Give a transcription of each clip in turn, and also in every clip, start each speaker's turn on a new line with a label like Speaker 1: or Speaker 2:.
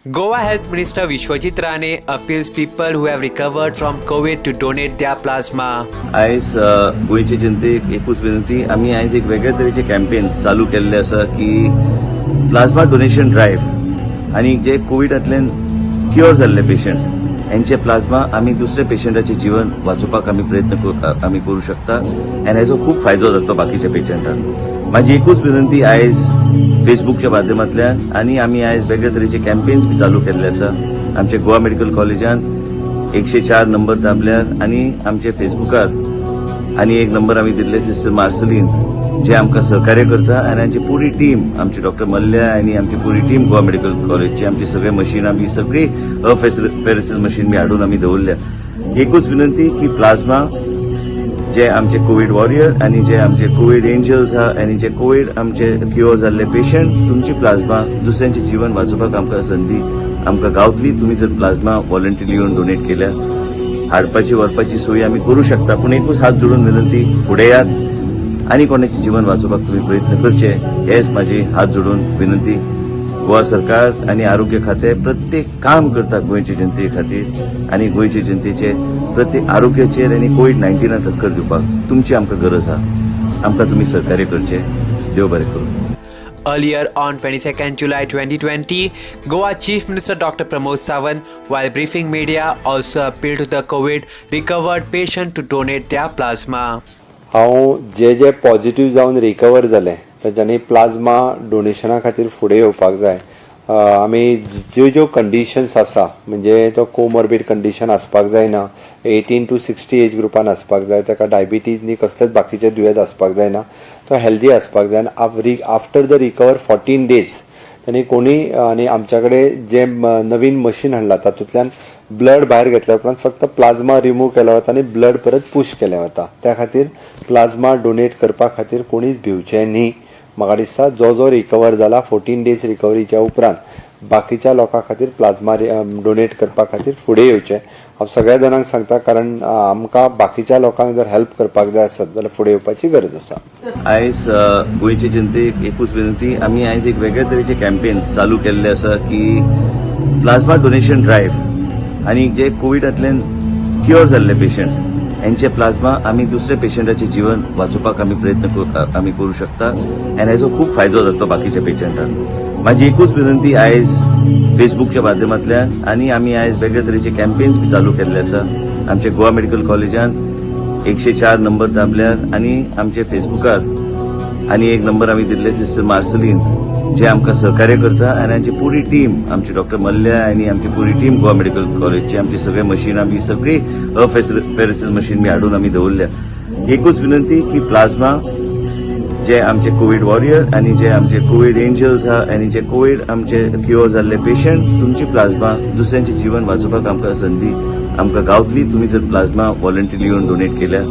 Speaker 1: Goa Health Minister Vishwajit Rane appeals people who have recovered from COVID to donate their plasma.
Speaker 2: आयज गोंयचे जनतेक एकूच विनंती. आमी आयज एक वेगळे तरेचे कॅम्पेन चालू केल्ले आसा की प्लाझ्मा डोनेशन ड्रायव्ह आनी जे कोविडांतल्यान क्युअर जाल्ले पेशंट हेंचे प्लाझ्मा आमी दुसऱ्या पेशंटाचे जीवन वाचोवपाक आमी प्रयत्न आमी करूं शकता आनी हेजो खूब फायदो जातलो बाकीच्या पेशंटांक. म्हाजी एकूच विनंती, आयज फेसबुकच्या माध्यमांतल्यान आनी आमी आयज वेगळे तरेचे कॅम्पेन्स बी चालू केल्ले आसा. आमचे गोवा मेडिकल कॉलेजान 104 नंबर दाबल्यार आनी आमचे फेसबुकार आनी एक नंबर आमी दिल्ले, सिस्टर मार्सलीन जे आमकां सहकार्य करता आनी आमची पुरी टीम, आमची डॉक्टर मल्ल्या आनी आमची पुरी टीम गोवा मेडिकल कॉलेजची, आमची सगळे मशिनां बी, सगळी अफेरेसिस मशीन बी हाडून आमी दवरल्या. एकूच विनंती की प्लाझ्मा जे आमचे कोवीड वॉरियर आनी जे आमचे कोवीड एंजल्स आहा आनी जे कोवीड आमचे क्युअर जाल्ले पेशंट, तुमची प्लाझ्मा दुसऱ्यांचे जीवन वाचोवपाक आमकां संदी आमकां गावतली. तुमी जर प्लाझ्मा व्हॉलंटियरली येवन डोनेट केल्यार, हाडपाची व्हरपाची सोय आमी करूं शकता. पूण एकूच हात जोडून विनंती, फुडें यात आनी कोणाचें जीवन वाचोवपाक तुमी प्रयत्न करचे, हेच म्हाजी हात जोडून विनंती. गोवा सरकार आनी आरोग्य खातें प्रत्येक काम करता गोंयचे जनते खातीर आनी गोंयचे जनतेचे प्रत्येक आरोग्याचेर आनी कोवीड 19 टक्कर दिवपाक तुमची आमकां गरज आहा. आमकां तुमी सहकार्य करचें. देव बरें करूं.
Speaker 1: Earlier on 22nd July 2020, Goa Chief Minister Dr. Pramod Sawant, while briefing media, also appealed to the COVID recovered patient to donate their plasma.
Speaker 3: हांव जे जे पॉझिटिव्ह जावन रिकवर जाले तांच्यांनी प्लाझ्मा डोनेशना खातीर फुडें येवपाक जाय. आमी ज्यो ज्यो कंडिशन्स आसा, म्हणजे तो कोमॉर्बीड कंडिशन आसपाक जायना, 18 टू 60 एज ग्रुपान आसपाक जाय, ताका डायबिटीज न्ही कसलेच बाकीचे दुयेंत आसपाक जायना, तो हेल्दी आसपाक जाय आनी after the recover 14 days तांणी कोणी आनी आमच्या कडेन जे नवीन मशीन हाडला तातूंतल्यान ब्लड भायर घेतल्या उपरांत फक्त प्लाझ्मा रिमूव्ह केलो वता आनी ब्लड परत पूश केलें वता. त्या खातीर प्लाझ्मा डोनेट करपा खातीर कोणीच भिवचें न्ही. म्हाका दिसता जो जो रिकवर जाला 14 डेज रिकवरीच्या उपरांत, बाकीच्या लोकां खातीर प्लाझ्मा डोनेट करपा खातीर फुडें येवचें हांव सगळ्या जाणांक सांगता, कारण आमकां बाकीच्या लोकांक जर हेल्प करपाक जाय आसत जाल्यार फुडें येवपाची गरज आसा.
Speaker 2: आयज गोंयचे जनतेक एकूच विनंती. आमी आयज एक वेगळे तरेचे कॅम्पेन चालू केल्ले आसा की प्लाझ्मा डोनेशन ड्रायव्ह आनी जे कोविडांतल्यान क्युअर जाल्ले पेशंट हेंचे प्लाझ्मा आमी दुसऱ्या पेशंटाचे जीवन वाचोवपाक आमी प्रयत्न आमी करूं शकता आनी हेजो खूब फायदो जातलो बाकीच्या पेशंटांक. म्हाजी एकूच विनंती, आयज फेसबुकच्या माध्यमांतल्यान आनी आमी आयज वेगळे तरेचे कॅम्पेन्स बी चालू केल्ले आसा. आमचे गोवा मेडिकल कॉलेजान 104 नंबर दाबल्यार आनी आमचे फेसबुकार आनी एक नंबर आमी दिल्ले, सिस्टर मार्सलीन जे आमकां सहकार्य करता आनी आमची पुरी टीम, आमची डॉक्टर मल्ल्या आनी आमची पुरी टीम गोवा मेडिकल कॉलेजची, आमची सगळे मशिनां बी, सगळी अफेरेसिस मशीन बी हाडून आमी दवरल्या. एकूच विनंती की प्लाझ्मा जे आमचे कोवीड वॉरियर आनी जे आमचे कोवीड एंजल्स आहा आनी जे कोवीड आमचे क्युअर जाल्ले पेशंट, तुमची प्लाझ्मा दुसऱ्यांचे जीवन वाचोवपाक आमकां संदी आमकां गावतली. तुमी जर प्लाझ्मा व्हॉलंटियरली येवन डोनेट केल्यार,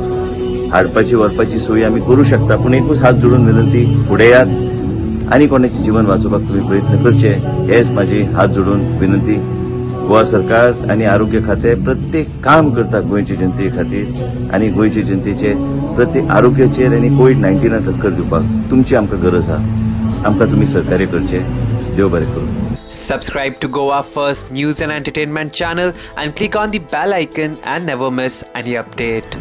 Speaker 2: हाडपाची व्हरपाची सोय आमी करूं शकता. पूण एकूच हात जोडून विनंती, फुडें यात आनी कोणाचें जीवन वाचोवपाक तुमी प्रयत्न करचे, हेच म्हाजी हात जोडून विनंती. गोवा सरकार आनी आरोग्य खातें प्रत्येक काम करता गोंयचे जनते खातीर आनी गोंयचे जनतेचे प्रत्येक आरोग्याचेर आनी कोवीड 19 टक्कर दिवपाक तुमची आमकां गरज आहा. आमकां तुमी सहकार्य करचें. देव बरें करूं.
Speaker 1: Subscribe to Goa First News and Entertainment channel and click on the bell icon and never miss any update.